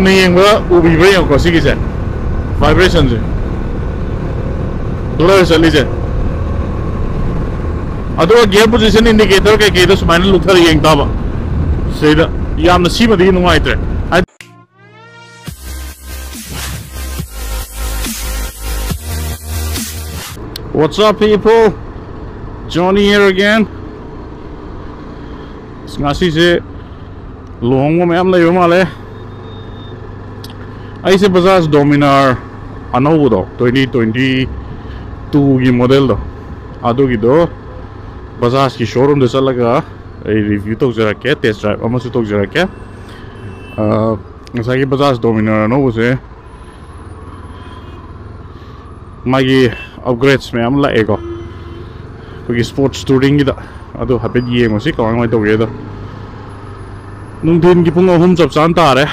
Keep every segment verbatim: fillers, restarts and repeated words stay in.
ꯅ ꯌꯦꯡꯕ ꯎꯕꯤꯕ꯭ꯔꯥ ꯌꯦꯡꯉꯨꯀꯣ, ꯁꯤꯒꯤꯁꯦ, ꯚꯥꯏꯕ꯭ꯔꯦꯁꯟꯁꯦ, ꯕ꯭ꯂꯔ ꯆꯠꯂꯤꯁꯦ꯫ ꯑꯗꯨꯒ ꯒꯤꯌꯔ ꯄꯣꯖꯤꯁꯟ ꯏꯟꯗꯤꯀꯦꯇꯔ ꯀꯩꯀꯩꯗꯣ ꯁꯨꯃꯥꯏꯅ ꯂꯨꯞꯊꯔ ꯌꯦꯡ ꯇꯥꯕ꯫ ꯁꯤꯗ ꯌꯥꯝꯅ ꯁꯤꯃꯗꯤ ꯅꯨꯡꯉꯥꯏꯇ꯭ꯔꯦ꯫ What's up, people? Johnny here again. ꯑꯁ, ꯉꯁꯤꯁꯦ ꯂꯨꯍꯣꯡꯕ ꯃꯌꯥꯝ ꯂꯩꯕ ꯃꯥꯜꯂꯦ꯫ ꯑꯩꯁꯦ ꯕꯖꯥꯖ ꯗꯣꯃꯤꯅꯥꯔ ꯑꯅꯧꯕꯗꯣ, twenty twenty two ꯒꯤ ꯃꯣꯗꯦꯜꯗꯣ, ꯑꯗꯨꯒꯤꯗꯣ ꯕꯖꯥꯖꯀꯤ ꯁꯣꯔꯨꯝꯗ ꯆꯠꯂꯒ ꯑꯩ ꯔꯤꯚ꯭ꯌꯨ ꯇꯧꯖꯔꯛꯀꯦ, ꯇꯦꯁ ꯗ꯭ꯔꯥꯏꯚ ꯑꯃꯁꯨ ꯇꯧꯖꯔꯛꯀꯦ꯫ ꯑ, ꯉꯁꯥꯏꯒꯤ ꯕꯖꯥꯖ ꯗꯣꯃꯤꯅꯥꯔ ꯑꯅꯧꯕꯁꯦ ꯃꯥꯒꯤ ꯑꯞꯒ꯭ꯔꯦꯗꯁ ꯃꯌꯥꯝ ꯂꯥꯛꯑꯦꯀꯣ, ꯑꯩꯈꯣꯏꯒꯤ ꯁ꯭ꯄꯣꯔꯠꯁ ꯇꯨꯔꯤꯡꯒꯤꯗ꯫ ꯑꯗꯨ ꯍꯥꯏꯐꯦꯠ ꯌꯦꯡꯉꯨꯁꯤ ꯀꯃꯥꯏ ꯀꯃꯥꯏꯅ ꯇꯧꯒꯦꯗꯣ꯫ ꯅꯨꯡꯊꯤꯟꯒꯤ ꯄꯨꯡ ꯑꯍꯨꯝ ꯆꯞ ꯆꯥꯅ ꯇꯥꯔꯦ,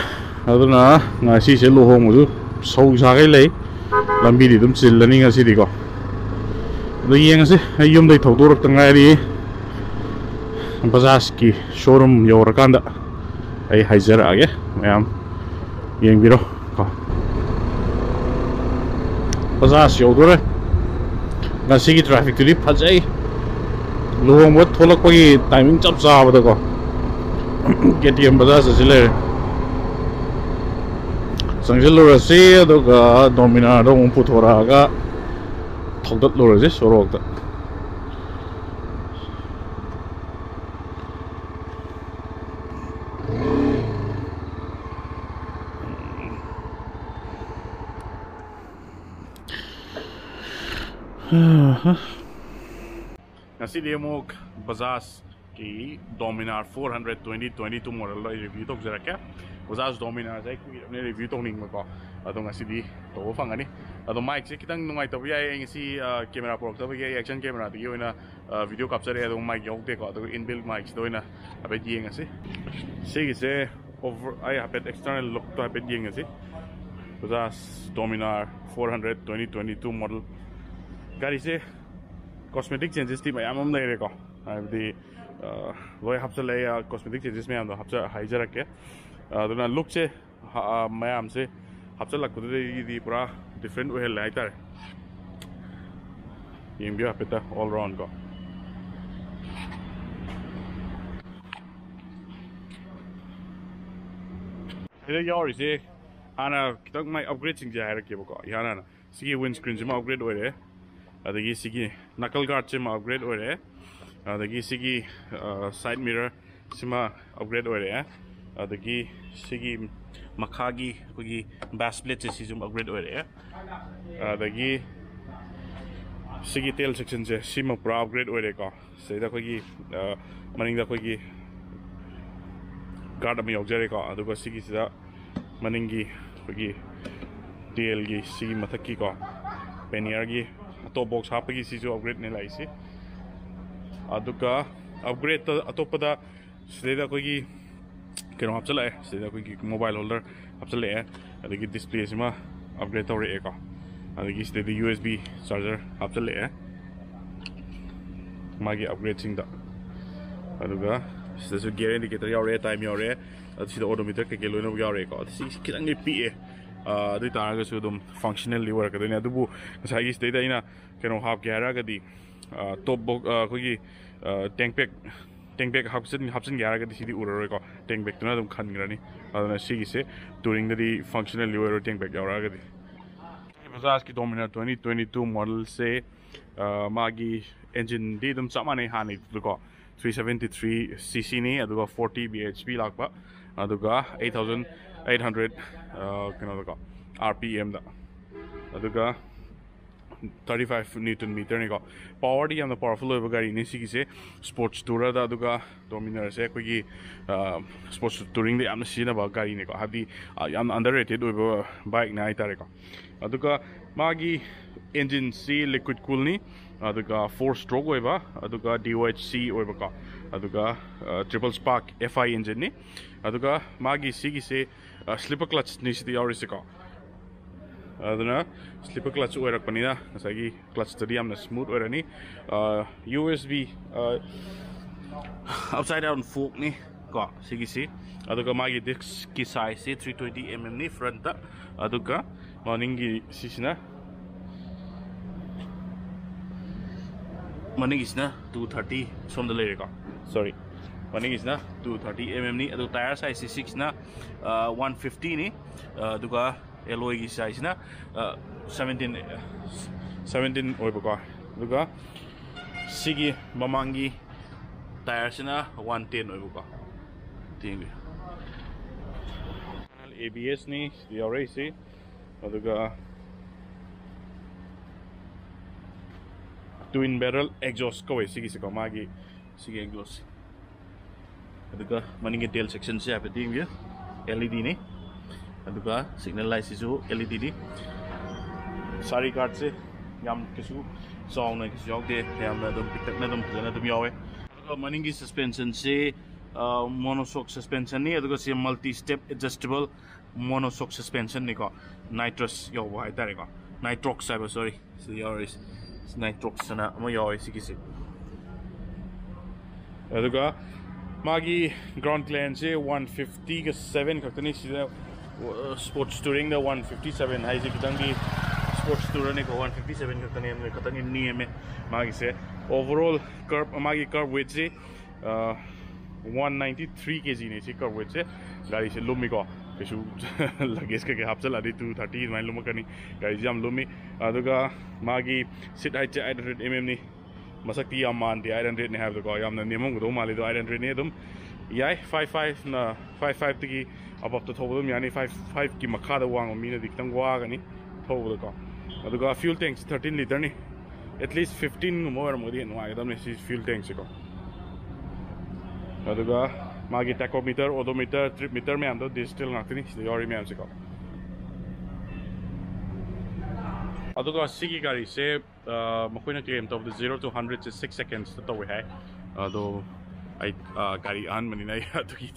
ꯑꯗꯨꯅ ꯉꯁꯤꯁꯦ ꯂꯨꯍꯣꯡꯕꯁꯨ ꯁꯧ ꯁꯥꯈꯩ ꯂꯩ꯫ ꯂꯝꯕꯤꯗꯤ ꯑꯗꯨꯝ ꯆꯤꯜꯂꯅꯤ ꯉꯁꯤꯗꯤꯀꯣ꯫ ꯑꯗꯣ ꯌꯦꯡꯉꯁꯤ, ꯑꯩ ꯌꯨꯝꯗꯩ ꯊꯧꯗꯣꯔꯛꯇ ꯉꯥꯏꯔꯤ꯫ ꯕꯖꯥꯖꯀꯤ ꯁꯣꯔꯨꯝ ꯌꯧꯔꯀꯥꯟꯗ ꯑꯩ ꯍꯥꯏꯖꯔꯛꯑꯒꯦ, ꯃꯌꯥꯝ ꯌꯦꯡꯕꯤꯔꯣ ꯀꯣ꯫ ꯕꯖꯥꯖ ꯌꯧꯗꯣꯔꯦ꯫ ꯉꯁꯤꯒꯤ ꯇ꯭ꯔꯥꯐꯤꯛꯇꯨꯗꯤ ꯐꯖꯩ꯫ ꯂꯨꯍꯣꯡꯕ ꯊꯣꯛꯂꯛꯄꯒꯤ ꯇꯥꯏꯃꯤꯡ ꯆꯞ ꯆꯥꯕꯗꯀꯣ꯫ KTM ꯕꯖꯥꯖ ꯑꯁꯤ ꯂꯩꯔꯦ꯫ ꯆꯪꯁꯤꯜꯂꯨꯔꯁꯤ, ꯑꯗꯨꯒ ꯗꯣꯃꯤꯅꯥꯔꯗꯣ ꯑꯃꯨꯛ ꯄꯨꯊꯣꯔꯛꯑꯒ ꯊꯧꯗꯠꯂꯨꯔꯁꯤ ꯁꯣꯔꯣꯛꯇ꯫ ꯉꯁꯤꯗꯤ ꯑꯃꯨꯛ ꯕꯖꯥꯖꯀꯤ ꯗꯣꯃꯤꯅꯥꯔ four hundred twenty twenty two ꯃꯣꯗꯦꯜꯗꯣ ꯑꯩ ꯔꯤꯚ꯭ꯌꯨ ꯇꯧꯖꯔꯛꯀꯦ꯫ ꯕꯖꯥꯖ ꯗꯣꯃꯤꯅꯥꯔꯁꯦ ꯑꯩ ꯀꯨꯏꯔꯕꯅꯦ ꯔꯤꯚ꯭ꯌꯨ ꯇꯧꯅꯤꯡꯕꯀꯣ, ꯑꯗꯣ ꯉꯁꯤꯗꯤ ꯇꯧꯕ ꯐꯪꯒꯅꯤ꯫ ꯑꯗꯣ ꯃꯥꯏꯛꯁꯦ ꯈꯤꯇꯪ ꯅꯨꯡꯉꯥꯏꯇꯕ ꯌꯥꯏ, ꯑꯩ ꯉꯁꯤ, ꯑ, ꯀꯦꯃꯦꯔꯥ ꯄꯨꯔꯛꯇꯕꯒꯤ ꯑꯩ ꯑꯦꯛꯁꯟ ꯀꯦꯃꯦꯔꯥꯗꯒꯤ ꯑꯣꯏꯅ, ꯑ, ꯚꯤꯗꯤꯑꯣ ꯀꯥꯞꯆꯔꯦ, ꯑꯗꯣ ꯃꯥꯏꯛ ꯌꯥꯎꯗꯦꯀꯣ, ꯑꯗꯨꯒ ꯏꯟꯕꯤꯜ ꯃꯥꯏꯛꯁꯤꯗ ꯑꯣꯏꯅ ꯍꯥꯏꯐꯦꯠ ꯌꯦꯡꯉꯁꯤ꯫ ꯁꯤꯒꯤꯁꯦ ꯑꯣꯚꯔ, ꯑꯩ ꯍꯥꯏꯐꯦꯠ ꯑꯦꯛꯁꯇꯔꯅꯦꯜ ꯂꯨꯛꯇꯣ ꯍꯥꯏꯐꯦꯠ ꯌꯦꯡꯉꯁꯤ꯫ Bajaj Dominar four hundred twenty twenty two model. ꯒꯥꯔꯤꯁꯦ ꯀꯣꯁꯃꯦꯇꯤꯛ ꯆꯦꯟꯖꯦꯁꯇꯤ ꯃꯌꯥꯝ ꯑꯃ ꯂꯩꯔꯦꯀꯣ, ꯍꯥꯏꯕꯗꯤ, ꯑ, ꯂꯣꯏ ꯍꯥꯞꯆꯤꯜꯂꯛꯑꯦ, ꯑ, ꯀꯣꯁꯃꯦꯇꯤꯛ ꯆꯦꯟꯖꯦꯁ ꯃꯌꯥꯝꯗꯣ ꯍꯥꯞꯆ-, ꯍꯥꯏꯖꯔꯛꯀꯦ꯫ ꯑ, ꯑꯗꯨꯅ ꯂꯨꯛꯁꯦ ꯃꯌꯥꯝꯁꯦ ꯍꯥꯞꯆꯤꯜꯂꯛꯄꯗꯨꯗꯒꯤꯗꯤ ꯄꯨꯔꯥ different ꯑꯣꯏꯍꯜꯂꯦ ꯍꯥꯏꯇꯥꯔꯦ꯫ ꯌꯦꯡꯕꯤꯌꯨ ꯍꯥꯏꯐꯦꯠꯇ all round ꯀꯣ꯫ ꯁꯤꯗ ꯌꯥꯎꯔꯤꯁꯦ ꯍꯥꯟꯅ ꯈꯤꯇꯪ ꯃꯥꯏ upgradeꯁꯤꯡꯁꯦ ꯍꯥꯏꯔꯛꯀꯦꯕꯀꯣ꯫ ꯏꯍꯥꯟ ꯍꯥꯟꯅ ꯁꯤꯒꯤ windscreenꯁꯤꯃ upgrade ꯑꯣꯏꯔꯦ, ꯑꯗꯒꯤ ꯁꯤꯒꯤ knuckle guardꯁꯤꯃ upgrade ꯑꯣꯏꯔꯦ, ꯑꯗꯒꯤ ꯁꯤꯒꯤ side mirrorꯁꯤꯃ upgrade ꯑꯣꯏꯔꯦ, ꯑꯗꯒꯤ ꯁꯤꯒꯤ ꯃꯈꯥꯒꯤ ꯑꯩꯈꯣꯏꯒꯤ bash plateꯁꯦ ꯁꯤꯁꯨ upgrade ꯑꯣꯏꯔꯦ, ꯑꯗꯒꯤ ꯁꯤꯒꯤ tail sectionꯁꯦ ꯁꯤꯃ ꯄꯨꯔꯥ upgrade ꯑꯣꯏꯔꯦꯀꯣ꯫ ꯁꯤꯗꯩꯗ ꯑꯩꯈꯣꯏꯒꯤ ꯃꯅꯤꯡꯗ ꯑꯩꯈꯣꯏꯒꯤ guard ꯑꯃ ꯌꯥꯎꯖꯔꯦꯀꯣ꯫ ꯑꯗꯨꯒ ꯁꯤꯒꯤꯁꯤꯗ ꯃꯅꯤꯡꯒꯤ ꯑꯩꯈꯣꯏꯒꯤ tailꯒꯤ ꯁꯤꯒꯤ ꯃꯊꯛꯀꯤꯀꯣ pannier-ꯒꯤ top box ꯍꯥꯞꯄꯒꯤ ꯁꯤꯁꯨ upgradeꯅꯦ ꯂꯥꯛꯏꯁꯤ꯫ ꯑꯗꯨꯒ upgradeꯇ ꯑꯇꯣꯞꯄꯗ ꯁꯤꯗꯩꯗ ꯑꯩꯈꯣꯏꯒꯤ ꯀꯩꯅꯣ ꯍꯥꯞꯆꯤꯜꯂꯛꯑꯦ꯫ ꯁꯤꯗꯩꯗ ꯑꯩꯈꯣꯏꯒꯤ mobile holder ꯍꯥꯞꯆꯤꯜꯂꯛꯑꯦ, ꯑꯗꯒꯤ displayꯁꯤꯃ upgrade ꯇꯧꯔꯛꯑꯦꯀꯣ꯫ ꯑꯗꯒꯤ ꯁꯤꯗꯩꯗ U S B charger ꯍꯥꯞꯆꯤꯜꯂꯛꯑꯦ ꯃꯥꯒꯤ upgradeꯁꯤꯡꯗ꯫ ꯑꯗꯨꯒ ꯁꯤꯗꯁꯨ gear indicator ꯌꯥꯎꯔꯛꯑꯦ, time ꯌꯥꯎꯔꯛꯑꯦ, ꯑꯗꯨ ꯁꯤꯗ odometer ꯀꯩꯀꯩ ꯂꯣꯏꯅꯃꯛ ꯌꯥꯎꯔꯛꯑꯦꯀꯣ꯫ ꯑꯗꯨ ꯁꯤ ꯈꯤꯇꯪꯗꯤ ꯄꯤꯛꯑꯦ꯫ ꯑꯗꯨ ꯑꯣꯏ ꯇꯥꯔꯒꯁꯨ ꯑꯗꯨꯝ functionally ꯑꯣꯏꯔꯛꯀꯗꯣꯏꯅꯦ꯫ ꯑꯗꯨꯕꯨ ꯉꯁꯥꯏꯒꯤ ꯁꯤꯗꯩꯗ ꯑꯩꯅ ꯀꯩꯅꯣ ꯍꯥꯞꯀꯦ ꯍꯥꯏꯔꯒꯗꯤ, top box, ꯑꯩꯈꯣꯏꯒꯤ tank pack, tank pack ꯍꯥꯞꯆꯤꯟꯒꯦ ꯍꯥꯏꯔꯒꯗꯤ ꯁꯤꯗꯤ ꯎꯔꯔꯣꯏꯀꯣ꯫ Tank packꯇꯨꯅ ꯑꯗꯨꯝ ꯈꯟꯈ꯭ꯔꯅꯤ꯫ ꯑꯗꯨꯅ ꯁꯤꯒꯤꯁꯦ touringꯗꯗꯤ functionally ꯑꯣꯏꯔꯣꯏ tank pack ꯌꯥꯎꯔꯛꯑꯒꯗꯤ꯫ Bajajꯀꯤ Dominar twenty twenty two modelꯁꯦ ꯃꯥꯒꯤ engineꯗꯤ ꯑꯗꯨꯝ ꯆꯞ ꯃꯥꯟꯅꯩ ꯍꯥꯟꯅꯩꯗꯨꯀꯣ꯫ Three seventy three ccꯅꯤ, ꯑꯗꯨꯒ forty bhp ꯂꯥꯛꯄ, ꯑꯗꯨꯒ eight thousand eight hundred ꯀꯩꯅꯣꯗꯀꯣ, RPMꯗ, ꯑꯗꯨꯒ thirty five newton meterꯅꯤꯀꯣ꯫ Powerꯗꯤ ꯌꯥꯝꯅ powerful ꯑꯣꯏꯕ ꯒꯥꯔꯤꯅꯤ ꯁꯤꯒꯤꯁꯦ꯫ Sports Tourer-ꯗ ꯑꯗꯨꯒ Dominarꯁꯦ ꯑꯩꯈꯣꯏꯒꯤ sports touringꯗ ꯌꯥꯝꯅ ꯁꯤꯖꯤꯟꯅꯕ ꯒꯥꯔꯤꯅꯤꯀꯣ, ꯍꯥꯏꯕꯗꯤ ꯌꯥꯝꯅ underrated ꯑꯣꯏꯕ bikeꯅꯤ ꯍꯥꯏꯇꯥꯔꯦꯀꯣ꯫ ꯑꯗꯨꯒ ꯃꯥꯒꯤ engineꯁꯤ liquid coolꯅꯤ, ꯑꯗꯨꯒ four stroke ꯑꯣꯏꯕ, ꯑꯗꯨꯒ DOHC ꯑꯣꯏꯕꯀꯣ, ꯑꯗꯨꯒ triple spark FI engineꯅꯤ꯫ ꯑꯗꯨꯒ ꯃꯥꯒꯤ ꯁꯤꯒꯤꯁꯦ slipper clutchꯅꯤ ꯁꯤꯗ ꯌꯥꯎꯔꯤꯁꯦꯀꯣ꯫ ꯑꯗꯨꯅ slipper clutch ꯑꯣꯏꯔꯛꯄꯅꯤꯅ ꯉꯁꯥꯏꯒꯤ clutchꯇꯗꯤ ꯌꯥꯝꯅ smooth ꯑꯣꯏꯔꯅꯤ꯫ USB upside down forkꯅꯤ꯫ ꯀꯣ ꯁꯤꯒꯤꯁꯤ꯫ ꯑꯗꯨꯒ ꯃꯥꯒꯤ ꯗꯤꯁꯀꯤ ꯁꯥꯏꯖꯁꯤ ꯊ꯭ꯔꯤ ꯇ꯭ꯋꯦꯟꯇꯤ ꯑꯦꯝ ꯑꯦꯝꯅꯤ ꯐ꯭ꯔꯟꯠꯇ꯫ ꯑꯗꯨꯒ ꯃꯅꯤꯡꯒꯤ ꯁꯤꯁꯤꯅ ꯃꯅꯤꯡꯒꯤꯁꯤꯅ ꯇꯨ ꯊꯥꯔꯇꯤ ꯁꯣꯝꯗ ꯂꯩꯔꯦꯀꯣ꯫ ꯁꯣꯔꯤ, ꯃꯅꯤꯡꯒꯤꯁꯤꯅ ꯇꯨ ꯊꯥꯔꯇꯤ ꯑꯦꯝ ꯑꯦꯝꯅꯤ꯫ ꯑꯗꯨ ꯇꯥꯌꯔ ꯁꯥꯏꯖꯁꯤ ꯁꯤꯒꯤꯁꯤꯅ ꯋꯥꯟ ꯐꯤꯐꯇꯤꯅꯤ꯫ ꯑꯗꯨꯒ ꯑꯦꯂꯣꯏꯒꯤ ꯁꯥꯏꯖꯁꯤꯅ ꯁꯚꯦꯟꯇꯤꯟ ꯁꯚꯦꯟꯇꯤꯟ ꯑꯣꯏꯕꯀꯣ꯫ ꯑꯗꯨꯒ ꯁꯤꯒꯤ ꯃꯃꯥꯡꯒꯤ ꯇꯥꯌꯔꯁꯤꯅ ꯋꯥꯟ ꯇꯦꯟ ꯑꯣꯏꯕꯀꯣ꯫ ꯇꯦꯟꯒꯤ ꯑꯦ ꯕꯤ ꯑꯦꯁꯅꯤ ꯁꯤꯗ ꯌꯥꯎꯔꯛꯏꯁꯤ꯫ ꯑꯗꯨꯒ twin barrel exhaust ꯀꯧꯋꯦ ꯁꯤꯒꯤꯁꯤꯀꯣ, ꯃꯥꯒꯤ ꯁꯤꯒꯤ exhaust꯫ ꯑꯗꯨꯒ ꯃꯅꯤꯡꯒꯤ ꯇꯦꯜ ꯁꯦꯛꯁꯟꯁꯦ ꯍꯥꯏꯐꯦꯠ ꯌꯦꯡꯕꯤꯌꯨ, ꯑꯦꯜ ꯏ ꯗꯤꯅꯤ꯫ ꯑꯗꯨꯒ ꯁꯤꯒꯅꯦꯜ ꯂꯥꯏꯠꯁꯤꯁꯨ ꯑꯦꯜ ꯏ ꯗꯤꯅꯤ꯫ ꯁꯥꯔꯤ ꯒꯥꯔꯗꯁꯦ ꯌꯥꯝ ꯀꯩꯁꯨ ꯆꯥꯎꯅ ꯀꯩꯁꯨ ꯌꯥꯎꯗꯦ, ꯌꯥꯝꯅ ꯑꯗꯨꯝ ꯄꯤꯛꯇꯛꯅ ꯑꯗꯨꯝ ꯐꯖꯅ ꯑꯗꯨꯝ ꯌꯥꯎꯋꯦ꯫ ꯑꯗꯨꯒ ꯃꯅꯤꯡꯒꯤ ꯁꯁꯄꯦꯟꯁꯟꯁꯤ ꯃꯣꯅꯣꯁꯣꯛ ꯁꯁꯄꯦꯟꯁꯟꯅꯤ꯫ ꯑꯗꯨꯒ ꯁꯤ ꯃꯜꯇꯤ ꯁ꯭ꯇꯦꯞ ꯑꯦꯗꯖꯁꯇꯦꯕꯜ ꯃꯣꯅꯣꯁꯣꯛ ꯁꯁꯄꯦꯟꯁꯟꯅꯤꯀꯣ, ꯅꯥꯏꯇ꯭ꯔꯁ ꯌꯥꯎꯕ ꯍꯥꯏꯇꯥꯔꯦꯀꯣ, ꯅꯥꯏꯇ꯭ꯔꯣꯛꯁ ꯍꯥꯏꯕ, ꯁꯣꯔꯤ, ꯁꯤꯗ ꯌꯥꯎꯔꯤꯁꯦ ꯅꯥꯏꯇ꯭ꯔꯣꯛꯁ ꯑꯅ ꯑꯃ ꯌꯥꯎꯋꯦ ꯁꯤꯒꯤꯁꯦ꯫ ꯑꯗꯨꯒ ꯃꯥꯒꯤ ꯒ꯭ꯔꯥꯎꯟ ꯀ꯭ꯂꯤꯌꯥꯔꯦꯟꯁꯁꯦ ꯋꯥꯟ ꯐꯤꯐꯇꯤꯒ ꯁꯚꯦꯟ ꯈꯛꯇꯅꯤ꯫ ꯁꯤꯗ ꯁ꯭ꯄꯣꯔꯠꯁ ꯇꯨꯔꯤꯡꯗ ꯋꯥꯟ ꯐꯤꯐꯇꯤ ꯁꯚꯦꯟ ꯍꯥꯏꯁꯦ ꯈꯤꯇꯪꯗꯤ, ꯁ꯭ꯄꯣꯔꯠꯁ ꯇꯨꯔꯅꯤꯀꯣ, ꯋꯥꯟ ꯐꯤꯐꯇꯤ ꯁꯚꯦꯟ ꯈꯛꯇꯅꯦ, ꯈꯤꯇꯪꯗꯤ ꯅꯦꯝꯃꯦ ꯃꯥꯒꯤꯁꯦ꯫ ꯑꯣꯚꯔꯑꯣꯜ ꯀꯔꯞ, ꯃꯥꯒꯤ ꯀꯔꯞ ꯋꯦꯠꯁꯤ ꯋꯥꯟ ꯅꯥꯏꯟꯇꯤ ꯊ꯭ꯔꯤ ꯀꯦ ꯖꯤꯅꯦ ꯁꯤ ꯀꯔꯞ ꯋꯦꯠꯁꯦ꯫ ꯒꯥꯔꯤꯁꯦ ꯂꯨꯝꯃꯤꯀꯣ, ꯀꯩꯁꯨ ꯂꯒꯦꯖ ꯀꯩꯀꯩ ꯍꯥꯞꯆꯤꯜꯂꯗꯤ ꯇꯨ ꯊꯥꯔꯇꯤ ꯑꯗꯨꯃꯥꯏꯅ ꯂꯨꯝꯃꯛꯀꯅꯤ꯫ ꯒꯥꯔꯤꯁꯦ ꯌꯥꯝ ꯂꯨꯝꯃꯤ꯫ ꯑꯗꯨꯒ ꯃꯥꯒꯤ ꯁꯤꯠ ꯍꯥꯏꯠꯁꯦ ꯑꯩꯠ ꯍꯟꯗ꯭ꯔꯦꯗ ꯑꯦꯝ ꯑꯦꯝꯅꯤ꯫ ꯃꯁꯛꯇꯤ ꯌꯥꯝ ꯃꯥꯟꯗꯦ ꯑꯩꯠ ꯍꯟꯗ꯭ꯔꯦꯗꯅꯤ ꯍꯥꯏꯕꯗꯀꯣ, ꯌꯥꯝꯅ ꯅꯦꯝꯃꯝꯒꯗꯧ ꯃꯥꯜꯂꯤ꯫ ꯑꯗꯣ ꯑꯩꯠ ꯍꯟꯗ꯭ꯔꯦꯗꯅꯤ ꯑꯗꯨꯝ ꯌꯥꯏ꯫ ꯐꯥꯏꯚ ꯐꯥꯏꯚꯅ, ꯐꯥꯏꯚ ꯐꯥꯏꯚꯇꯒꯤ ꯑꯕꯞꯇ ꯊꯧꯕ ꯑꯗꯨꯝ ꯌꯥꯅꯤ꯫ ꯐꯥꯏꯚ ꯐꯥꯏꯚꯀꯤ ꯃꯈꯥꯗ ꯋꯥꯡꯕ ꯃꯤꯅꯗꯤ ꯈꯤꯇꯪ ꯋꯥꯒꯅꯤ ꯊꯧꯕꯗꯀꯣ꯫ ꯑꯗꯨꯒ ꯐ꯭ꯌꯨꯜ ꯇꯦꯡꯁꯤ ꯊꯥꯔꯇꯤꯟ ꯂꯤꯇꯔꯅꯤ꯫ ꯑꯦꯠꯂꯤꯁ ꯐꯤꯐꯇꯤꯟꯒꯨꯝꯕ ꯑꯣꯏꯔꯝꯃꯒꯗꯤ ꯅꯨꯡꯉꯥꯏꯒꯗꯕꯅꯦ ꯁꯤ ꯐ꯭ꯌꯨꯜ ꯇꯦꯡꯁꯤꯀꯣ꯫ ꯑꯗꯨꯒ ꯃꯥꯒꯤ ꯇꯥꯀꯣꯃꯤꯇꯔ, ꯑꯣꯗꯣꯃꯤꯇꯔ, ꯇ꯭ꯔꯤꯞ ꯃꯤꯇꯔ ꯃꯌꯥꯝꯗꯣ ꯗꯤꯖꯤꯇꯦꯜ ꯉꯥꯛꯇꯅꯤ ꯁꯤꯗ ꯌꯥꯎꯔꯤ ꯃꯌꯥꯝꯁꯦꯀꯣ꯫ ꯑꯗꯨꯒ ꯁꯤꯒꯤ ꯒꯥꯔꯤꯁꯦ, ꯑ, ꯃꯈꯣꯏꯅ ꯀ꯭ꯂꯦꯝ ꯇꯧꯕꯗ ꯖꯤꯔꯣ ꯇꯨ ꯍꯟꯗ꯭ꯔꯦꯠꯁꯦ ꯁꯤꯛꯁ ꯁꯦꯀꯦꯟꯁꯇ ꯇꯧꯋꯦ ꯍꯥꯏ꯫ ꯑꯗꯣ ꯑꯩ ꯑ, ꯒꯥꯔꯤ ꯑꯍꯟꯕꯅꯤꯅ ꯑꯩ ꯑꯗꯨꯒꯤ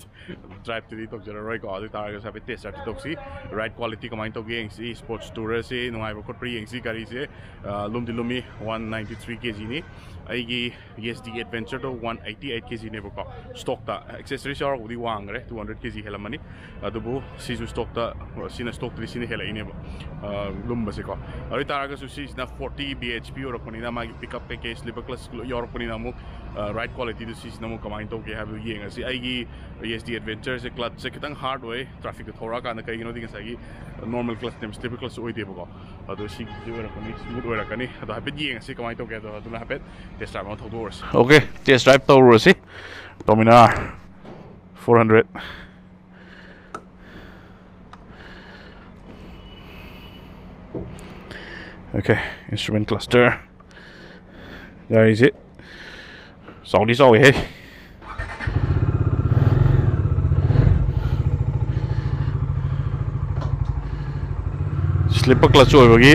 ꯗ꯭ꯔꯥꯏꯚꯇꯨꯗꯤ ꯇꯧꯖꯔꯔꯣꯏꯀꯣ꯫ ꯑꯗꯨ ꯑꯣꯏ ꯇꯥꯔꯒꯁꯨ ꯍꯥꯏꯐꯦꯠ ꯇꯦꯁ ꯗ꯭ꯔꯥꯏꯚꯇꯤ ꯇꯧꯁꯤ꯫ ꯔꯥꯏꯠ ꯀ꯭ꯋꯥꯂꯤꯇꯤ ꯀꯃꯥꯏꯅ ꯇꯧꯒꯦ ꯌꯦꯡꯁꯤ꯫ ꯁ꯭ꯄꯣꯔꯠꯁ ꯇꯨꯔꯁꯤ ꯅꯨꯡꯉꯥꯏꯕ꯭ꯔꯥ ꯈꯣꯠꯄ꯭ꯔꯥ ꯌꯦꯡꯁꯤ꯫ ꯒꯥꯔꯤꯁꯦ ꯑ, ꯂꯨꯝꯗꯤ ꯂꯨꯝꯃꯤ, ꯋꯥꯟ ꯅꯥꯏꯟꯇꯤ ꯊ꯭ꯔꯤ ꯀꯦ ꯖꯤꯅꯤ꯫ ꯑꯩꯒꯤ ꯌꯦꯁ ꯗꯤ ꯑꯦꯗꯚꯦꯟꯆꯔꯗꯣ ꯋꯥꯟ ꯑꯩꯠꯇꯤ ꯑꯩꯠ ꯀꯦ ꯖꯤꯅꯦꯕꯀꯣ꯫ ꯁ꯭ꯇꯣꯛꯇ ꯑꯦꯛꯁꯦꯁꯔꯤꯁ ꯌꯥꯎꯔꯒꯕꯨꯗꯤ ꯋꯥꯡꯈ꯭ꯔꯦ, ꯇꯨ ꯍꯟꯗ꯭ꯔꯦꯠ ꯀꯦ ꯖꯤ ꯍꯦꯜꯂꯝꯃꯅꯤ꯫ ꯑꯗꯨꯕꯨ ꯁꯤꯁꯨ ꯁ꯭ꯇꯣꯛꯇ, ꯁꯤꯅ ꯁ꯭ꯇꯣꯛꯇꯗꯤ ꯁꯤꯅ ꯍꯦꯜꯂꯛꯏꯅꯦꯕ ꯑ, ꯂꯨꯝꯕꯁꯦꯀꯣ꯫ ꯑꯗꯨ ꯑꯣꯏ ꯇꯥꯔꯒꯁꯨ ꯁꯤꯁꯤꯅ ꯐꯣꯔꯇꯤ ꯕꯤ ꯑꯩꯆ ꯄꯤ ꯑꯣꯏꯔꯛꯄꯅꯤꯅ ꯃꯥꯒꯤ ꯄꯤꯛꯑꯞ ꯀꯩꯀꯩ ꯁ꯭ꯂꯤꯄꯔ ꯀ꯭ꯂꯆ ꯂꯣꯏ ꯌꯥꯎꯔꯛꯄꯅꯤꯅ ꯑꯃꯨꯛ ꯔꯥꯏꯠ ꯀ꯭ꯋꯥꯂꯤꯇꯤꯗꯨ ꯁꯤꯁꯤꯅ ꯑꯃꯨꯛ ꯀꯃꯥꯏꯅ ꯇꯧꯒꯦ ꯍꯥꯏꯕꯗꯨ ꯌꯦꯡꯉꯁꯤ꯫ ꯑꯩꯒꯤ ꯌꯦꯁ ꯗꯤ ꯑꯦꯗꯚꯦꯟꯆꯔꯁꯦ ꯀ꯭ꯂꯆꯁꯦ ꯈꯤꯇꯪ ꯍꯥꯔꯗ ꯑꯣꯏ ꯇ꯭ꯔꯥꯐꯤꯛꯇ ꯊꯧꯔꯛꯑꯀꯥꯟꯗ, ꯀꯩꯒꯤꯅꯣꯗꯤ ꯉꯁꯥꯏꯒꯤ ꯅꯣꯔꯃꯦꯜ ꯀ꯭ꯂꯆꯅꯦꯕ, ꯁ꯭ꯂꯤꯄꯔ ꯀ꯭ꯂꯆ ꯑꯣꯏꯗꯦꯕꯀꯣ꯫ ꯑꯗꯣ ꯁꯤꯒꯤꯗꯤ ꯑꯣꯏꯔꯛꯀꯅꯤ, ꯁ꯭ꯃꯨꯠ ꯑꯣꯏꯔꯛꯀꯅꯤ꯫ ꯑꯗꯣ ꯍꯥꯏꯐꯦꯠ ꯌꯦꯡꯉꯁꯤ ꯀꯃꯥꯏꯅ ꯇꯧꯒꯦ꯫ ꯑꯗꯣ ꯑꯗꯨꯅ ꯍꯥꯏꯐꯦꯠ ꯇꯦꯁ ꯗ꯭ꯔꯥꯏꯚ ꯑꯃ ꯊꯧꯗꯣꯛꯎꯔꯁꯤ꯫ ꯑꯣꯀꯦ, ꯇꯦꯁ ꯗ꯭ꯔꯥꯏꯚ ꯇꯧꯔꯨꯔꯁꯤ꯫ Dominar four hundred. Okay, instrument cluster. ꯒꯥꯔꯤꯁꯦ ꯆꯥꯎꯗꯤ ꯆꯥꯎꯋꯦꯍꯦ꯫ ꯁ꯭ꯂꯤꯄꯔ ꯀ꯭ꯂꯆ ꯑꯣꯏꯕꯒꯤ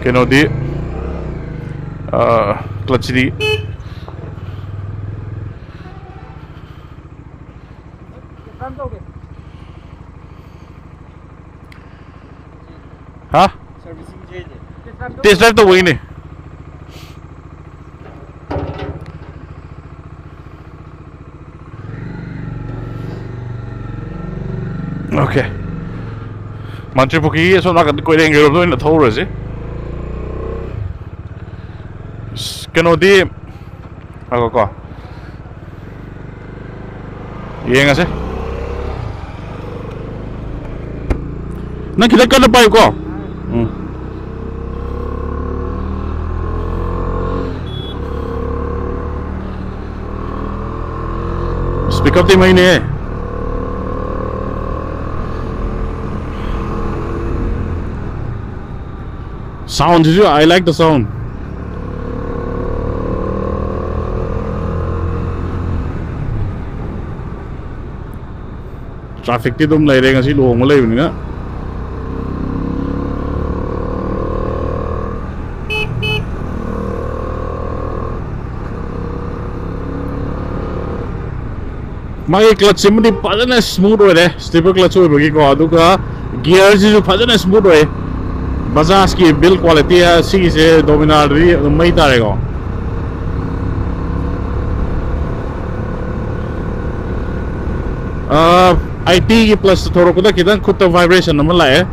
ꯀꯩꯅꯣꯗꯤ, ꯑ, ꯀ꯭ꯂꯆꯁꯤꯗꯤ ꯍꯥ? ꯇꯦꯁ ꯗ꯭ꯔꯥꯏꯚ ꯇꯧꯕꯒꯤꯅꯦ꯫ ꯑꯣꯀꯦ꯫ ꯃꯟꯇ꯭ꯔꯤ ꯄꯨꯈ꯭ꯔꯤꯒꯤ ꯑꯁꯣꯝ ꯅꯥꯀꯟꯗ ꯀꯣꯏꯔꯦꯡꯒꯩꯔꯣꯝꯗ ꯑꯣꯏꯅ ꯊꯧꯔꯨꯔꯁꯤ꯫ ꯑꯁ, ꯀꯩꯅꯣꯗꯤ, ꯉꯥꯏꯈꯣꯀꯣ꯫ ꯌꯦꯡꯉꯁꯦ꯫ ꯅꯪ ꯈꯤꯇꯪ ꯀꯟꯅ ꯄꯥꯏꯌꯨꯀꯣ꯫ ꯎꯝ꯫ ꯄꯤꯛꯑꯞꯇꯤ ꯃꯩꯅꯦ꯫ ꯁꯥꯎꯟꯁꯤꯁꯨ, I like the sound. ꯇ꯭ꯔꯥꯐꯤꯛꯇꯤ ꯑꯗꯨꯝ ꯂꯩꯔꯦ ꯉꯁꯤ ꯂꯨꯍꯣꯡꯕ ꯂꯩꯕꯅꯤꯅ꯫ ꯃꯥꯒꯤ clutch ꯁꯤꯃꯗꯤ ꯐꯖꯅ smooth ꯑꯣꯏꯔꯦ, stepper clutch ꯑꯣꯏꯕꯒꯤꯀꯣ꯫ ꯑꯗꯨꯒ gear ꯁꯤꯁꯨ ꯐꯖꯅ smooth ꯑꯣꯏ꯫ Bajaj ꯀꯤ build quality ꯁꯤꯒꯤꯁꯦ Dominar ꯗꯗꯤ ꯑꯗꯨꯝ ꯃꯩ ꯇꯥꯔꯦꯀꯣ꯫ ꯑꯥ, ꯑꯥꯏꯇꯤ ꯒꯤ plus ꯊꯧꯔꯛꯄꯗ ꯈꯤꯇꯪ ꯈꯨꯠꯇ vibration ꯑꯃ ꯂꯥꯛꯑꯦ꯫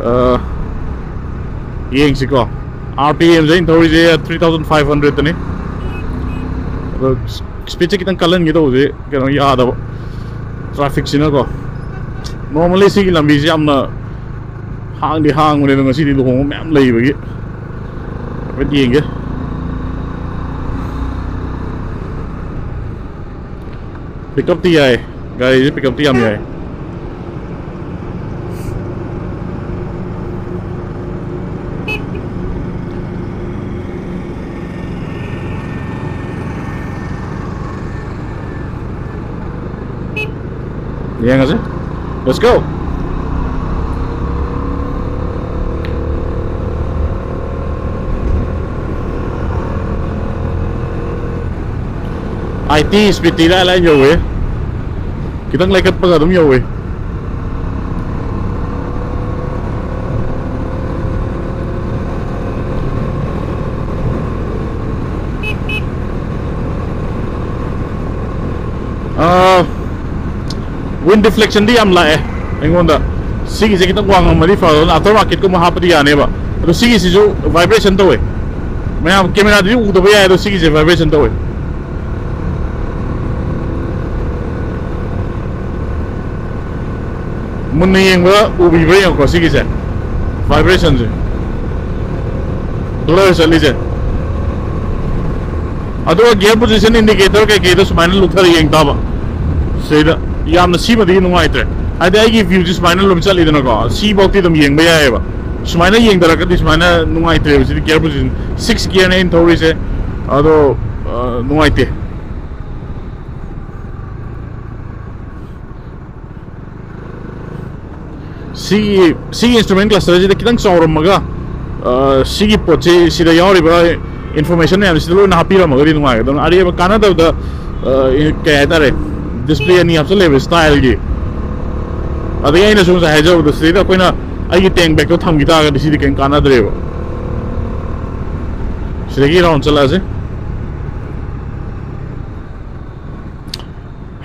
ꯑꯥ, ꯌꯦꯡꯁꯤꯀꯣ꯫ RPM ꯁꯦ ꯑꯩꯅ ꯊꯧꯔꯤꯁꯦ three thousand five hundred ꯇꯅꯤ꯫ ꯑꯗꯣ speed ꯁꯦ ꯈꯤꯇꯪ ꯀꯜꯍꯟꯒꯦ ꯇꯧꯕꯁꯦ ꯀꯩꯅꯣ ꯌꯥꯗꯕ꯫ Traffic ꯁꯤꯅꯀꯣ꯫ Normally ꯁꯤꯒꯤ ꯂꯝꯕꯤꯁꯦ ꯌꯥꯝꯅ ꯍꯥꯡꯗꯤ ꯍꯥꯡꯕꯅꯦ, ꯑꯗꯣ ꯉꯁꯤꯗꯤ ꯂꯨꯍꯣꯡꯕ ꯃꯌꯥꯝ ꯂꯩꯕꯒꯤ꯫ ꯍꯥꯏꯐꯦꯠ ꯌꯦꯡꯒꯦ꯫ Pick up ꯇꯤ ꯌꯥꯏ꯫ ꯒꯥꯔꯤꯁꯦ pick up ꯇꯤ ꯌꯥꯝ ꯌꯥꯏ꯫ ꯌꯦꯡꯉꯁꯦ꯫ Let's go. Eighty speed T ꯏꯂꯥꯏ ꯂꯥꯏꯅ ꯌꯧꯋꯦ꯫ ꯈꯤꯇꯪ ꯂꯩꯈꯠꯄꯒ ꯑꯗꯨꯝ ꯌꯧꯋꯦ꯫ ꯑꯥ, wind deflection ꯗꯤ ꯌꯥꯝ ꯂꯥꯛꯑꯦ ꯑꯩꯉꯣꯟꯗ꯫ ꯁꯤꯒꯤꯁꯦ ꯈꯤꯇꯪ ꯋꯥꯡꯉꯝꯃꯗꯤ ꯐꯗꯧꯅꯤ, after market ꯀꯨꯝꯕ ꯍꯥꯞꯄꯗꯤ ꯌꯥꯅꯦꯕ꯫ ꯑꯗꯣ ꯁꯤꯒꯤꯁꯤꯁꯨ vibration ꯇꯧꯋꯦ꯫ ꯃꯌꯥꯝ camera ꯗꯗꯤ ꯎꯗꯕ ꯌꯥꯏ, ꯑꯗꯣ ꯁꯤꯒꯤꯁꯦ vibration ꯇꯧꯋꯦ꯫ ꯃꯨꯟꯅ ꯌꯦꯡꯕ ꯎꯕꯤꯕ꯭ꯔꯥ ꯌꯦꯡꯉꯨꯀꯣ, ꯁꯤꯒꯤꯁꯦ vibration ꯁꯦ꯫ Blur ꯆꯠꯂꯤꯁꯦ꯫ ꯑꯗꯨꯒ gear position indicator ꯀꯩꯀꯩꯗꯣ ꯁꯨꯃꯥꯏꯅ ꯂꯨꯞꯊꯔ ꯌꯦꯡ ꯇꯥꯕ꯫ ꯁꯤꯗ ꯌꯥꯝꯅ ꯁꯤꯃꯗꯤ ꯅꯨꯡꯉꯥꯏꯇ꯭ꯔꯦ꯫ ꯍꯥꯏꯗꯤ ꯑꯩꯒꯤ view ꯁꯦ ꯁꯨꯃꯥꯏꯅ ꯑꯗꯨꯝ ꯆꯠꯂꯤꯗꯅꯀꯣ, ꯁꯤꯐꯧꯗꯤ ꯑꯗꯨꯝ ꯌꯦꯡꯕ ꯌꯥꯏꯑꯕ꯫ ꯁꯨꯃꯥꯏꯅ ꯌꯦꯡꯊꯔꯒꯗꯤ ꯁꯨꯃꯥꯏꯅ ꯅꯨꯡꯉꯥꯏꯇ꯭ꯔꯦꯕ꯫ ꯁꯤꯗꯤ gear position, six gear ꯅꯦ ꯑꯩꯅ ꯊꯧꯔꯤꯁꯦ꯫ ꯑꯗꯣ, ꯑ, ꯅꯨꯡꯉꯥꯏꯇꯦ꯫ ꯁꯤꯒꯤ, ꯁꯤꯒꯤ instrument cluster ꯁꯤꯗ ꯈꯤꯇꯪ ꯆꯥꯎꯔꯝꯃꯒ, ꯑ, ꯁꯤꯒꯤ ꯄꯣꯠꯁꯤ, ꯁꯤꯗ ꯌꯥꯎꯔꯤꯕ information ꯃꯌꯥꯝꯁꯤꯗ ꯂꯣꯏꯅ ꯍꯥꯞꯄꯤꯔꯝꯃꯒꯗꯤ ꯅꯨꯡꯉꯥꯏꯒꯗꯕꯅꯤ꯫ ꯑꯔꯦꯝꯕ ꯀꯥꯟꯅꯗꯕꯗ, ꯑ, ꯀꯩ ꯍꯥꯏꯇꯥꯔꯦ, ꯗꯤꯁꯄ꯭ꯂꯦ ꯑꯅꯤ ꯍꯥꯞꯆꯜꯂꯦꯕ ꯁ꯭ꯇꯥꯏꯜꯒꯤ꯫ ꯑꯗꯒꯤ ꯑꯩꯅꯁꯨ ꯉꯁꯥꯏ ꯍꯥꯏꯖꯕꯗꯣ, ꯁꯤꯗꯩꯗ ꯑꯩꯈꯣꯏꯅ ꯑꯩꯒꯤ ꯇꯦꯡ ꯕꯦꯛꯇꯣ ꯊꯝꯈꯤ ꯇꯥꯔꯒꯗꯤ ꯁꯤꯗꯤ ꯀꯩꯝ ꯀꯥꯟꯅꯗ꯭ꯔꯦꯕ꯫ ꯁꯤꯗꯒꯤ ꯔꯥꯎꯟ ꯆꯠꯂꯛꯑꯁꯦ꯫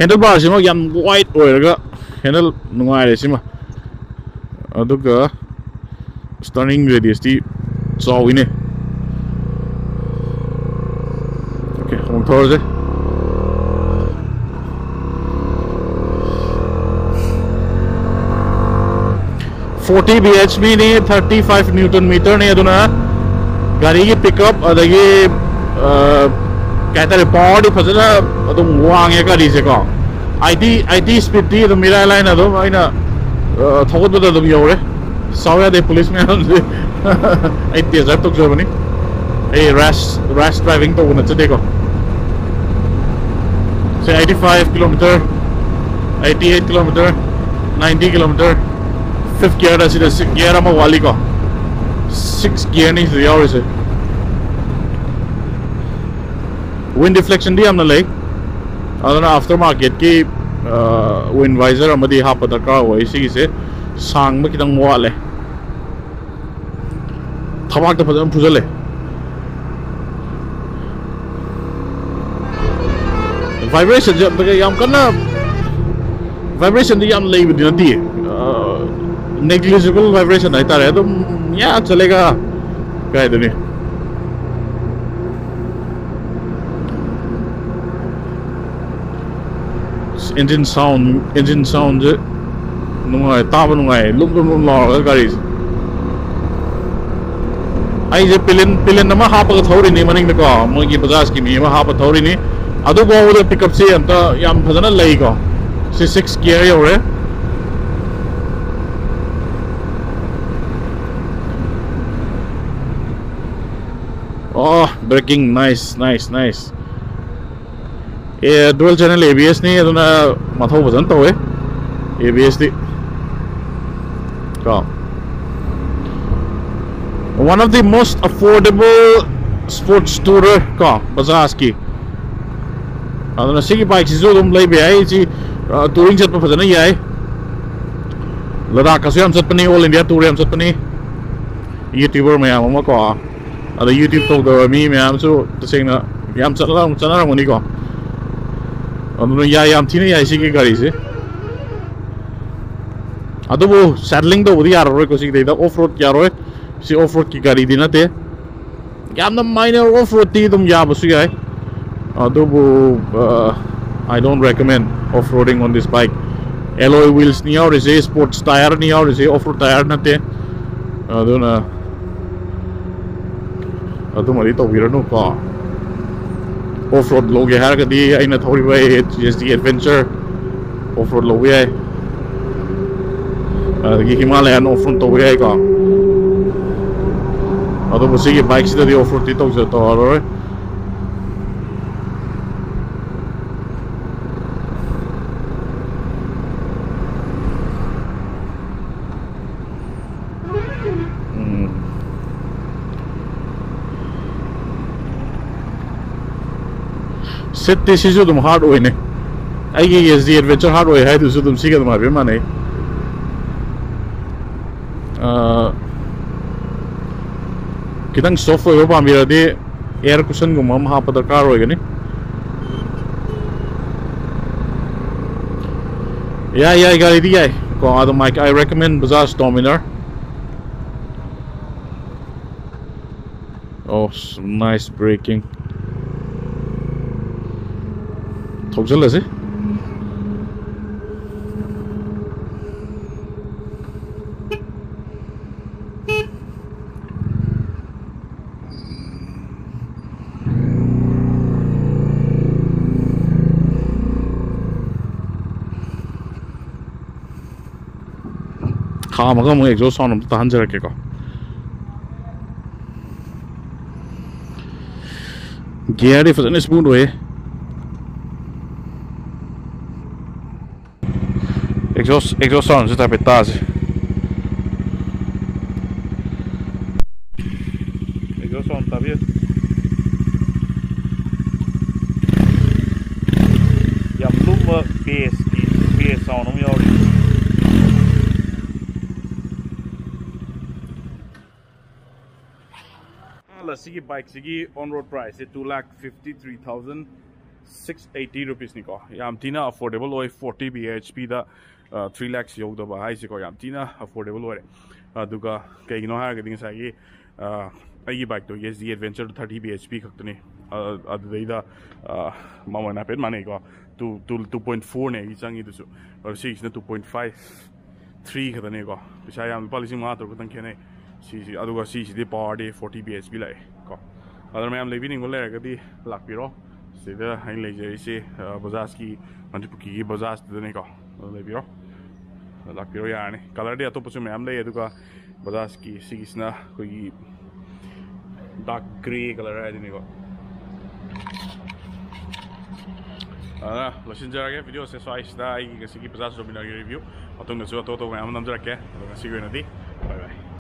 ꯍꯦꯟꯗꯜ ꯕꯥꯔꯁꯤꯃ ꯌꯥꯝ ꯋꯥꯏꯠ ꯑꯣꯏꯔꯒ ꯍꯦꯟꯗꯜ ꯅꯨꯡꯉꯥꯏꯔꯦ ꯁꯤꯃ꯫ ꯑꯗꯨꯒ ꯁ꯭ꯇꯔꯅꯤꯡ ꯔꯦꯗꯤꯌꯁꯇꯤ ꯆꯥꯎꯋꯤꯅꯦ꯫ ꯑꯣꯀꯦ, ꯑꯃꯨꯛ ꯊꯧꯔꯁꯦ꯫ ꯐꯣꯔꯇꯤ ꯕꯤ ꯑꯦꯆ ꯄꯤꯅꯤ, ꯊꯥꯔꯇꯤ ꯐꯥꯏꯚ ꯅ꯭ꯌꯨꯇꯟ ꯃꯤꯇꯔꯅꯤ꯫ ꯑꯗꯨꯅ ꯒꯥꯔꯤꯒꯤ ꯄꯤꯛꯑꯞ ꯑꯗꯒꯤ, ꯑ, ꯀꯩ ꯍꯥꯏꯇꯥꯔꯦ, ꯄꯥꯋꯔꯗꯤ ꯐꯖꯅ ꯑꯗꯨꯝ ꯋꯥꯡꯉꯦ ꯒꯥꯔꯤꯁꯦꯀꯣ꯫ ꯑꯥꯏꯇꯤ, ꯑꯥꯏꯇꯤ ꯁ꯭ꯄꯤꯗꯇꯤ ꯑꯗꯨꯝ ꯏꯔꯥꯏ ꯂꯥꯏꯅ ꯑꯗꯨꯝ ꯑꯩꯅ, ꯑ, ꯊꯧꯒꯠꯄꯗ ꯑꯗꯨꯝ ꯌꯧꯔꯦ꯫ ꯁꯥꯎ ꯌꯥꯗꯦ ꯄꯨꯂꯤꯁ ꯃꯌꯥꯝꯁꯦ꯫ ꯑꯩ ꯇꯦꯁ ꯗ꯭ꯔꯥꯏꯚ ꯇꯧꯖꯕꯅꯤ꯫ ꯑꯩ ꯔꯦꯁ, ꯔꯦꯁ ꯗ꯭ꯔꯥꯏꯚꯤꯡ ꯇꯧꯕ ꯅꯠꯆꯗꯦꯀꯣ꯫ ꯁꯦ, eighty five kilometre, eighty eight kilometre, ninety kilometre. Fifth ꯒꯤꯌꯔꯗ ꯁꯤꯗ ꯁꯤ ꯒꯤꯌꯔ ꯑꯃ ꯋꯥꯠꯂꯤꯀꯣ꯫ ꯁꯤꯛꯁ ꯒꯤꯌꯔꯅꯤ ꯁꯤꯗ ꯌꯥꯎꯔꯤꯁꯦ꯫ ꯋꯤꯟ ꯗꯤꯐ꯭ꯂꯦꯛꯁꯟꯗꯤ ꯌꯥꯝꯅ ꯂꯩ꯫ ꯑꯗꯨꯅ ꯑꯥꯐꯇꯔ ꯃꯥꯔꯀꯦꯠꯀꯤ, ꯑ, ꯋꯤꯟ ꯚꯥꯏꯖꯔ ꯑꯃꯗꯤ ꯍꯥꯞꯄ ꯗꯔꯀꯥꯔ ꯑꯣꯏ꯫ ꯁꯤꯒꯤꯁꯦ ꯁꯥꯡꯕ ꯈꯤꯇꯪ ꯋꯥꯠꯂꯦ꯫ ꯊꯕꯥꯛꯇ ꯐꯖꯅ ꯐꯨꯖꯜꯂꯦ꯫ ꯚꯥꯏꯕ꯭ꯔꯦꯁꯟꯁꯦ ꯑꯝꯇꯒ ꯌꯥꯝ ꯀꯟꯅ, ꯚꯥꯏꯕ꯭ꯔꯦꯁꯟꯗꯤ ꯌꯥꯝ ꯂꯩꯕꯗꯤ ꯅꯠꯇꯦ꯫ ꯅꯦꯒ꯭ꯂꯤꯖꯤꯕꯜ ꯚꯥꯏꯕ꯭ꯔꯦꯁꯟ ꯍꯥꯏꯇꯥꯔꯦ꯫ ꯑꯗꯨꯝ ꯌꯥ ꯆꯠꯂꯦꯒ ꯀꯥꯏꯗꯨꯅꯤ꯫ ꯏꯟꯖꯤꯟ ꯁꯥꯎꯟ, ꯏꯟꯖꯤꯟ ꯁꯥꯎꯟꯁꯦ ꯅꯨꯡꯉꯥꯏ, ꯇꯥꯕ ꯅꯨꯡꯉꯥꯏ, ꯂꯨꯝ ꯂꯨꯝ ꯂꯨꯝ ꯂꯥꯎꯔꯒ ꯒꯥꯔꯤꯁꯦ꯫ ꯑꯩꯁꯦ ꯄꯤꯂꯤꯟ, ꯄꯤꯂꯤꯟ ꯑꯃ ꯍꯥꯞꯄꯒ ꯊꯧꯔꯤꯅꯤ ꯃꯅꯤꯡꯗꯀꯣ, ꯃꯣꯏꯒꯤ ꯕꯖꯥꯖꯀꯤ ꯃꯤ ꯑꯃ ꯍꯥꯞꯄ ꯊꯧꯔꯤꯅꯤ꯫ ꯑꯗꯨꯐꯥꯎꯕꯗ ꯄꯤꯛꯑꯞꯁꯦ ꯑꯝꯇ ꯌꯥꯝ ꯐꯖꯅ ꯂꯩꯀꯣ꯫ ꯁꯤ ꯁꯤꯛꯁ ꯒꯤꯌꯔ ꯌꯧꯔꯦ꯫ ꯑꯣ, braking, nice, nice, nice꯫ A, dual channel A B S ꯅꯤ, ꯑꯗꯨꯅ ꯃꯊꯧ ꯐꯖꯅ ꯇꯧꯋꯦ꯫ A B S ꯇꯤ ꯀꯣ, one of the most affordable sports tourer ꯀꯣ, ꯕꯖꯥꯖꯀꯤ꯫ ꯑꯗꯨꯅ ꯁꯤꯒꯤ ꯕꯥꯏꯛꯁꯤꯁꯨ ꯑꯗꯨꯝ ꯂꯩꯕ ꯌꯥꯏ꯫ ꯁꯤ ꯇꯨꯔꯤꯡ ꯆꯠꯄ ꯐꯖꯅ ꯌꯥꯏ꯫ ꯂꯗꯥꯛꯀꯁꯨ ꯌꯥꯝ ꯆꯠꯄꯅꯤ, ꯑꯣꯜ ꯏꯟꯗꯤꯌꯥ ꯇꯨꯔ ꯌꯥꯝ ꯆꯠꯄꯅꯤ ꯌꯨꯇ꯭ꯌꯨꯕꯔ ꯃꯌꯥꯝ ꯑꯃ ꯀꯣ꯫ ꯑꯗ ꯌꯨꯇ꯭ꯌꯨꯕ ꯇꯧꯗꯕ ꯃꯤ ꯃꯌꯥꯝꯁꯨ ꯇꯁꯦꯡꯅ ꯌꯥꯝ ꯆꯠꯅꯔꯝꯒꯅꯤꯀꯣ꯫ ꯑꯗꯨꯅ ꯌꯥꯏ, ꯌꯥꯝ ꯊꯤꯅ ꯌꯥꯏ ꯁꯤꯒꯤ ꯒꯥꯔꯤꯁꯦ꯫ ꯑꯗꯨꯕꯨ ꯁꯦꯗꯂꯤꯡ ꯇꯧꯕꯗꯤ ꯌꯥꯔꯔꯣꯏꯀꯣ ꯁꯤꯒꯤꯗꯩꯗ, ꯑꯣꯐ ꯔꯣꯗ ꯌꯥꯔꯣꯏ꯫ ꯁꯤ ꯑꯣꯐ ꯔꯣꯗꯀꯤ ꯒꯥꯔꯤꯗꯤ ꯅꯠꯇꯦ꯫ ꯌꯥꯝꯅ ꯃꯥꯏꯅꯔ ꯑꯣꯐ ꯔꯣꯗꯇꯤ ꯑꯗꯨꯝ ꯌꯥꯕꯁꯨ ꯌꯥꯏ, ꯑꯗꯨꯕꯨ I don't recommend off-roading on this bike. Alloy wheelsꯅꯤ ꯌꯥꯎꯔꯤꯁꯦ, ꯁ꯭ꯄꯣꯔꯠꯁ ꯇꯥꯌꯔꯅꯤ ꯌꯥꯎꯔꯤꯁꯦ, ꯑꯣꯐ ꯔꯣꯗ ꯇꯥꯌꯔ ꯅꯠꯇꯦ꯫ ꯑꯗꯨꯅ ꯑꯗꯨꯃꯗꯤ ꯇꯧꯕꯤꯔꯅꯨꯀꯣ꯫ ꯑꯣꯐ ꯔꯣꯗ ꯂꯧꯒꯦ ꯍꯥꯏꯔꯒꯗꯤ ꯑꯩꯅ ꯊꯧꯔꯤꯕ S D adventure of road ꯂꯧꯕ ꯌꯥꯏ꯫ ꯑꯗꯒꯤ ꯍꯤꯃꯥꯂꯌꯥꯟ ꯑꯣꯐ ꯔꯣꯗ ꯇꯧꯕ ꯌꯥꯏꯀꯣ꯫ ꯑꯗꯨꯕꯨ ꯁꯤꯒꯤ ꯕꯥꯏꯛꯁꯤꯗꯗꯤ ꯑꯣꯐ ꯔꯣꯗꯇꯤ ꯇꯧꯖ ꯇꯧꯔꯔꯣꯏ꯫ ꯎꯝ꯫ ꯁꯤꯠꯇꯤ ꯁꯤꯁꯨ ꯑꯗꯨꯝ ꯍꯥꯔꯗ ꯑꯣꯏꯅꯦ꯫ ꯑꯩꯒꯤ ꯑꯦꯁ ꯗꯤ ꯑꯦꯗꯚꯦꯟꯆꯔ ꯍꯥꯔꯗ ꯑꯣꯏ ꯍꯥꯏꯗꯨꯁꯨ ꯑꯗꯨꯝ ꯁꯤꯒ ꯑꯗꯨꯝ ꯍꯥꯏꯐꯦꯠ ꯃꯥꯟꯅꯩ꯫ ꯑꯥ, ꯈꯤꯇꯪ ꯁꯣꯐ ꯑꯣꯏꯕ ꯄꯥꯝꯕꯤꯔꯗꯤ ꯑꯦꯌꯔ ꯀꯨꯁꯟꯒꯨꯝꯕ ꯑꯃ ꯍꯥꯞꯄ ꯗꯔꯀꯥꯔ ꯑꯣꯏꯒꯅꯤ꯫ ꯌꯥꯏ, ꯌꯥꯏ, ꯒꯥꯔꯤꯗꯤ ꯌꯥꯏ ꯀꯣ꯫ ꯑꯗꯣ mike, I recommend Bajaj Dominar. Oh, nice braking. ꯊꯧꯖꯤꯜꯂꯁꯤ꯫ ꯈꯥꯝꯃꯒ ꯑꯃꯨꯛ exhaust sound ꯑꯝꯇ ꯇꯥꯍꯟꯖꯔꯛꯀꯦꯀꯣ꯫ ꯒꯤꯌꯔꯗꯤ ꯐꯖꯅ smooth ꯑꯣꯏꯌꯦ꯫ Exhaust, exhaust soundꯁꯦ ꯍꯥꯏꯐꯦꯠ ꯇꯥꯁꯦ꯫ Exhaust sound ꯇꯥꯕꯤꯌꯨ꯫ ꯕꯦꯁꯀꯤ ꯕꯦꯁ ꯁꯥꯎꯟ ꯑꯃ ꯌꯥꯎꯔꯤ꯫ ꯑꯁꯤꯒꯤ ꯕꯥꯏꯛꯁꯤꯒꯤ on road priceꯁꯦ two lakh fifty three thousand six eighty rupeesꯅꯤꯀꯣ꯫ ꯌꯥꯝ ꯊꯤꯅ affordable ꯑꯣꯏ꯫ Forty bhpꯗ three lakhs ꯌꯧꯗꯕ ꯍꯥꯏꯁꯦꯀꯣ, ꯌꯥꯝ ꯊꯤꯅ affordable ꯑꯣꯏꯔꯦ꯫ ꯑꯗꯨꯒ ꯀꯩꯒꯤꯅꯣ ꯍꯥꯏꯔꯒꯗꯤ ꯉꯁꯥꯏꯒꯤ ꯑꯩꯒꯤ ꯕꯥꯏꯛꯇꯣ, yes, the Adventure thirty bhp ꯈꯛꯇꯅꯤ꯫ ꯑꯗꯨꯗꯩꯗ ꯃꯃꯜ ꯍꯥꯏꯐꯦꯠ ꯃꯥꯟꯅꯩꯀꯣ꯫ Two two point fourꯅꯦ ꯑꯩꯒꯤ ꯆꯪꯉꯤꯗꯨꯁꯨ꯫ ꯑꯗꯣ ꯁꯤꯒꯤꯁꯤꯅ two point five three ꯈꯛꯇꯅꯦꯀꯣ꯫ ꯄꯩꯁꯥ ꯌꯥꯝ, ꯂꯨꯄꯥ ꯂꯤꯁꯤꯡ ꯃꯉꯥ ꯇꯔꯨꯛ ꯈꯛꯇꯪ ꯈꯦꯠꯅꯩ꯫ ꯁꯤꯁꯤ, ꯑꯗꯨꯒ ꯁꯤꯁꯤꯗꯤ powerꯗꯤ forty bhp ꯂꯥꯛꯑꯦ ꯀꯣ꯫ ꯑꯗꯨꯅ ꯃꯌꯥꯝ ꯂꯩꯕꯤꯅꯤꯡꯕ ꯂꯩꯔꯒꯗꯤ ꯂꯥꯛꯄꯤꯔꯣ꯫ ꯁꯤꯗ ꯑꯩꯅ ꯂꯩꯖꯔꯤꯁꯦ ꯕꯖꯥꯖꯀꯤ, ꯃꯟꯇ꯭ꯔꯤ ꯄꯨꯈ꯭ꯔꯤꯒꯤ ꯕꯖꯥꯖꯇꯨꯗꯅꯦꯀꯣ꯫ ꯑꯗꯨ ꯂꯩꯕꯤꯔꯣ, ꯂꯥꯛꯄꯤꯔꯣ ꯌꯥꯔꯅꯤ꯫ ꯀꯂꯔꯗꯤ ꯑꯇꯣꯞꯄꯁꯨ ꯃꯌꯥꯝ ꯂꯩ, ꯑꯗꯨꯒ ꯕꯖꯥꯖꯀꯤ ꯁꯤꯒꯤꯁꯤꯅ ꯑꯩꯈꯣꯏꯒꯤ dark grey colour ꯍꯥꯏꯗꯨꯅꯤꯀꯣ꯫ ꯑꯗꯨꯅ ꯂꯣꯏꯁꯤꯟꯖꯔꯒꯦ videoꯁꯦ ꯁ꯭ꯋꯥꯏꯁꯤꯗ, ꯑꯩꯒꯤ ꯉꯁꯤꯒꯤ ꯕꯖꯥꯖ ꯗꯣꯃꯤꯅꯔꯒꯤ review꯫ ꯃꯇꯨꯡꯗꯁꯨ ꯑꯇꯣꯞ ꯑꯇꯣꯞꯄ ꯃꯌꯥꯝ ꯑꯃ ꯅꯝꯖꯔꯛꯀꯦ꯫ ꯑꯗꯣ ꯉꯁꯤꯒꯤ ꯑꯣꯏꯅꯗꯤ